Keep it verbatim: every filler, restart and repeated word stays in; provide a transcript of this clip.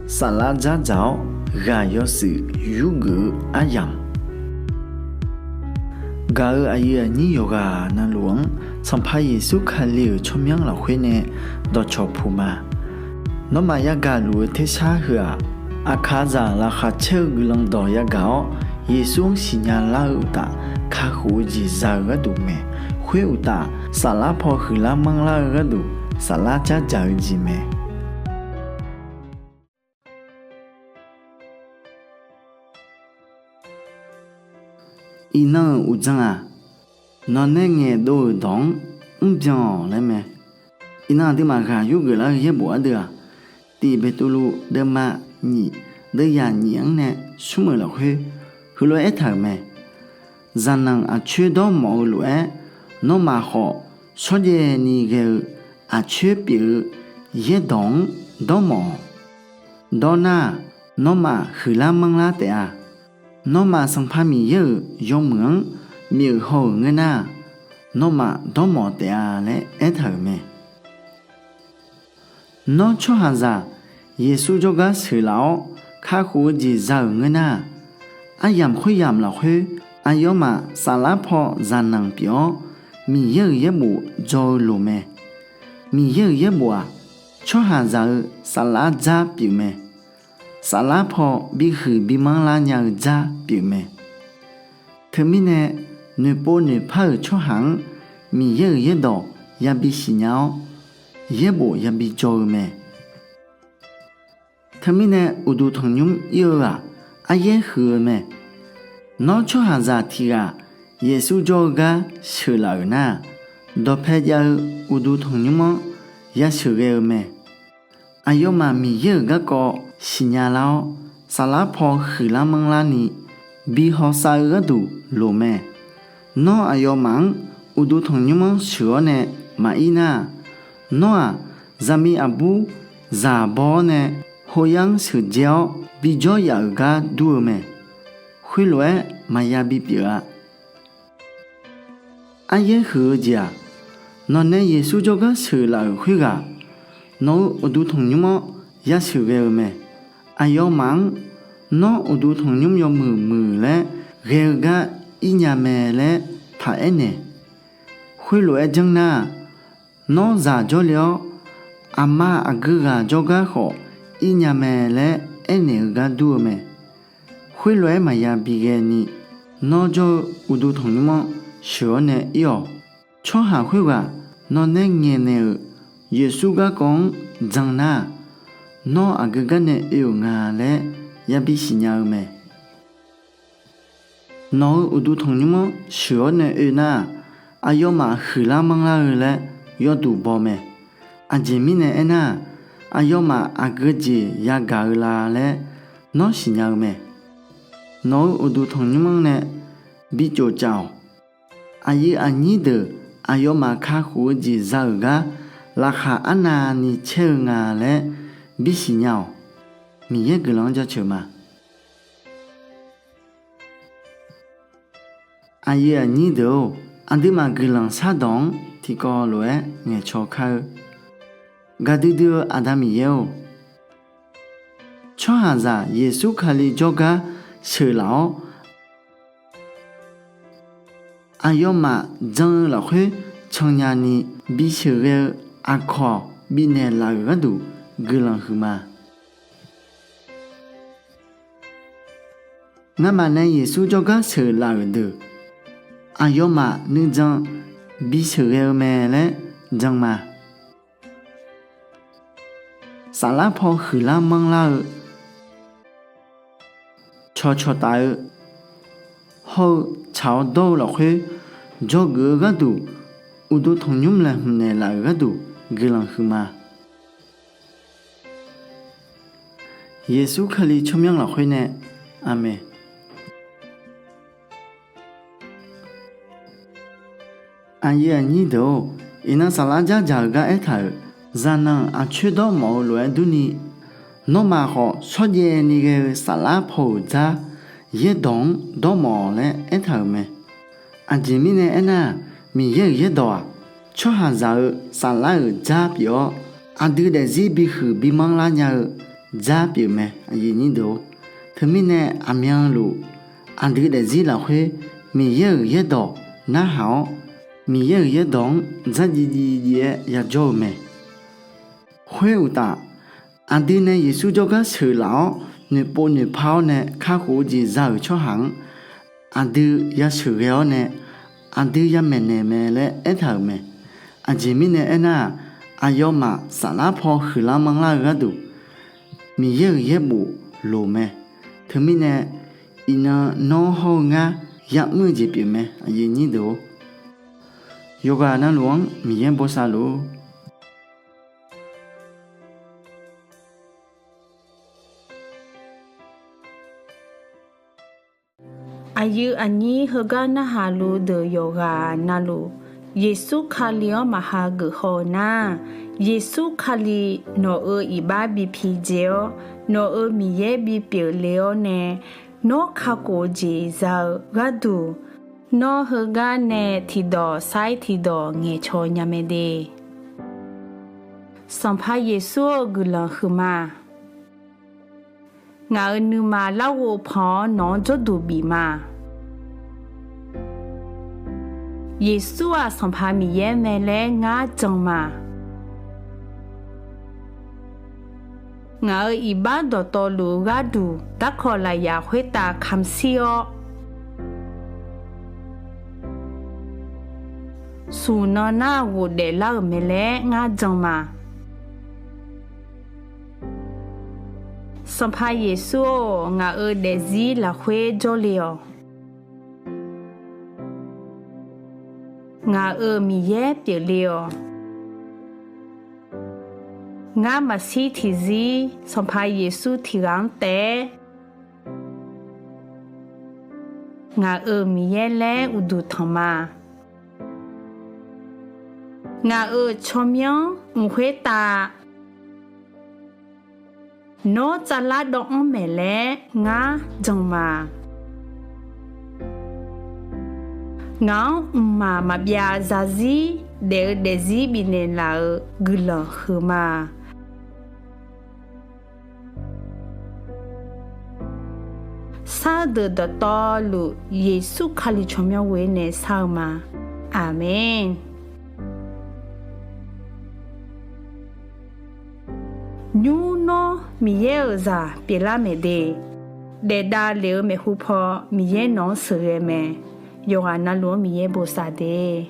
Saflar dzardzaq-awr ghaq yawshuif yurgeuf-eu aryamq, gaq-euq aqyuif aqnyir yawqghaq navluf-anr Sanqpaq Yeqsur Kali-euq tsawrmyanr lafkhoer nae dawqcawq puq ma. Nawmaf yagaq luf-eu tersar heu-aq, aqkaqzaq laqkhaq caer-eu guiqlanq dawq yagaq-awr, Yeqsur-anr siqnya lar-eu uqtaf, kakhof-eu jeq za-eu gharduq mae. Khoer uqtaf, saflar paw huiqlar manrlar-eu gharduq, saflar dzardzaq-eu jeq mae. Iqnan-euq uqdzan-aq, nawq nae ngaeqdov-euq dawq-anr mrbyan-awq laer mae. Iqnan aqduimaf ghaq yurgeuf lar-eu yaerbof ardeuv-aq, Tiq Beqtuvluv deuvma nyif, deuvyaq nyif-anr nae smr-euq lafkhoer heulof-aer aertaq-euq mae. Zaqnanq aqcoer dawrmawf-eu lof-aer, nawmaf khawf shawrjaev ni ghae-eu aqcoer pyeuf-eu yaerdawq-anr dawrmawf-awq. Dawr nar-aq, nawmaf huiqlar manrlar taef-a. Nawmaf Sanqpaq Miqyaer-euq yawmuiq-anr myeuf haw-euq ngeur nar-aq, nawmaf dawrmawf taef-a laer aertaq-euq mae. Nawr tsawrhaqzaq Yeqsur jawrgar sheuqlaf-awr kakhof-eu jeq za-euq ngeur nar-aq, aryamq khoeryamq lafkhoer aqyawfmaf saflar paw zaqnanq pyeuf-awr, Miqyaer-euq yaerbof dzaw-eu loq mae. Miqyaer-euq yaerbof-aq, tsawrhaqzaq-eu saflar dzar pyeuf mae. Saflar paw bihuiq bimanr lar nya-eu dzar pyeuf mae. Teumirnae, noeqpov noeqpar-euq tsawrhaq-anr Miqyaer-euq yaerdawq yabi siqnya-awr, yaerbof yabi dzaw-eu mae. Teumirnae uqduq tanqnymr ir-eu-aq, aryaer huiq-eu mae. Nawr tsawrhaqzaq tiq ghaq Yeqsur jawr-eu gar sheuqlaf-euq nar-aq, dawqpae jav-eu uqduq tanqnymr-anr yasheuq ghae-eu mae. Aqyawfmaf Miqyaer-euq garkawv siqnya lar-awr, saflar paw huiqlar manrlar ni bi hawsav-eu gharduq loq mae. Nawr aqyawfmaf-anr uqduq tanqnymr-anr sheuq-awr nae maqir nar-aq, nawr-aq, zaqmiq aqbur zaq baw-awr nae hoyar-anr sheuqdzae-awr bijawr yaf-euq gar dur-eu mae. Khoerlof-aer maqya bipyeuf-a. Aryaer huiq-eu jeq-aq, nawqnae Yeqsur jawrgar sheuqlaf-euq khoerghaq, nawq-eu uqduq tanqnymr-anr yasheuq ghae-eu mae. Aqyawfmaf-anr nawr uqduq tanqnymr yawmuiq muiq laer ghae-eu gar ir nya mae laer taq aernaeq. Khoerlof-aer janr nar-aq, nawr zaq jawrle-awr, aqma aqgeu ghaq jawrgar khawf ir nya mae laer aernaeq-eu gar dur-eu mae. Khoerlof-aer maqya bighae ni, nawr jawr-eu uqduq tanqnymr-anr sheuq-awr nae ir-awq. Tsawrhaq khoerghaq nawqnae ngaeqnaeq-euq Yeqsur garkawv-anr jan nar-aq, nawr aqgeu gar nae oe-euq nga laer yabi siqnya-eu mae. Nawq-eu uqduq tanqnymr-anr sheuq-awr nae oe nar-aq, aqyawfmaf huiqlar manrlar-eu laer yawduq baw mae. Aqjeq mirnae aernar-aq, aqyawfmaf aqgeu jeq yagaq-eu la laer nawr siqnya-eu mae. Nawq-eu uqduq tanqnymr-anr nae bi tsofcaf-awq. Aqyuif aqnyir deuq aqyawfmaf kakhof-eu jeq za-euq gar laqkhaq arnavni caer-eu nga laer bisiq nya-awq. Miqyaer guiqlanq-anr jaceuq ma. Aqyuif aqnyir deuq-or, aqduimaf guiqlanq shardawq-anr tiqkawv lof-aer ngaeqcaw kar-eu. Gaqdui dui-eu Aqda Miqyaer-or, tsawrhaqzaq Yeqsur Kali jawrgar sheuqlaf-awr, aqyawfmaf jan-eu lafkhoer cannya ni bisheuq ghae-eu aqkawq bifnaeq laf-euq gharduq guiqlanq huiqma. Ngamaf nae Yeqsur jawrgar sheuqlaf-euq deuq aqyawfmaf nuijan bisheuq ghae-eu mae laer jan ma. Saflar paw huiqlar manrlar-eu, cawqcawq taf-eu, hawr-eu tsaq-awr dawr-eu lafkhoer dzawgeuf-eu gharduq, uqduq tanqnymr laeqhmq naeqlaf-euq gharduq guiqlanq huiqma. Yeqsur Kali tsawrmyanr lafkhoer nae, Aqmeq. Aqyuif aqnyir deuq-or, iqnan saflar dzardzaq-eu gar aertaq-euq, zaqnanq aqcoer dawrmawf-eu lof-aer durni, nawmaf khawf shawrjaev ni ghae-eu saflar paw-euq dzar yaerdawq-anr dawrmawf-awq laer aertaq-euq mae. Aqjeq mirnae aernar-aq, Miqyaer-euq yaerdawq-aq, tsawrhaqzaq-eu saflar-euq dzar pyeuf-awr, aqdui daefzir bihuiq bimanr lar nya-eu dzar pyeuf mae. Teumirnae aqmyanluf aqdui daefzir lafkhoer Miqyaer-euq yaerdawq narhaq-awr, Miqyaer-euq yaerdawq-anr dzardziv dziv dziv-aer yajawr-eu mae. Khoeruqtaf, aqdui nae Yeqsur jawrgar sheuqlaf-awr noeqpov noeqpar-awr nae kakhof-eu jeq za-euq tsawrhaq-anr aqdui yasheuqghae-awr nae aqdui yamaeq naeq mae laer aertaq-euq mae. Aqjeq mirnae aernar-aq, aqyawfmaf saflar paw huiqlar manrlar-eu gharduq Miqyaer-euq yaerbof loq mae. Teumirnae iqnan nawr hawr-eu ngar ya'mr-eu jeq pyeuf mae. Yawqghaq navluf-anr Miqyaer bosav luf-ur. Aqyuif aqnyir heugar narhaq luf deuq yawqghaq navluf, Yeqsur Kali-anr maqha geuf haw-eu nar, Yeqsur Kali nawq-euq iqbax bi pidzae-awr, nawq-euq Miqyaer bipyeuf le-awr nae, nawr kakhof-eu jeq za-eu gharduq, nawr heugar nae tiqdawq sair tiqdawq ngaeqcawq nya mae de. Sanqpaq Yeqsur-eu guiqlanq huiqma. Ngaq-euq nuima larghov pan-awr nawq-anr jawrduq bif ma. Yeqsur-aq Sanqpaq Miqyaer mae laer ngar jan ma. Ngaq-euq iqbax dawqtawvluf-eu gharduq darkawq lafyaq khoertav kamq shir-awr, smq nan nar ghofdaef lar-euq mae laer ngar jan ma. Sanqpaq Yeqsur-or, ngaq-euq daefzir lafkhoer jawrle-awq. Ngaq-euq Miqyaer pyeufle-awq. Ngar maqshir tiqzir Sanqpaq Yeqsur tiq ghaq-anr taef-aer ngaq-euq Miqyaer laer uqduq tanq ma. Ngaq-euq tsawrmyanr mq khoertav nawr tsavlar dawv-anr maeq laer ngar jan ma. Ngaq-anr mqmaq maqbyav zarzir daef-eu daefzir bifnaeq laf-euq guiqlanq huiqma. Sar-eu deuq dawqtawvluf Yeqsur Kali tsawrmyanr ghoer nae sar-eu ma. Aqmeq. Nymr nawr Miqyaer-euq zaq pyeuflar maeq de. Daefdav lef-eu maeqhu paw Miqyaer nawq-anr sheuqghae mae. Yawqghaq navluf-anr Miqyaer bosav de.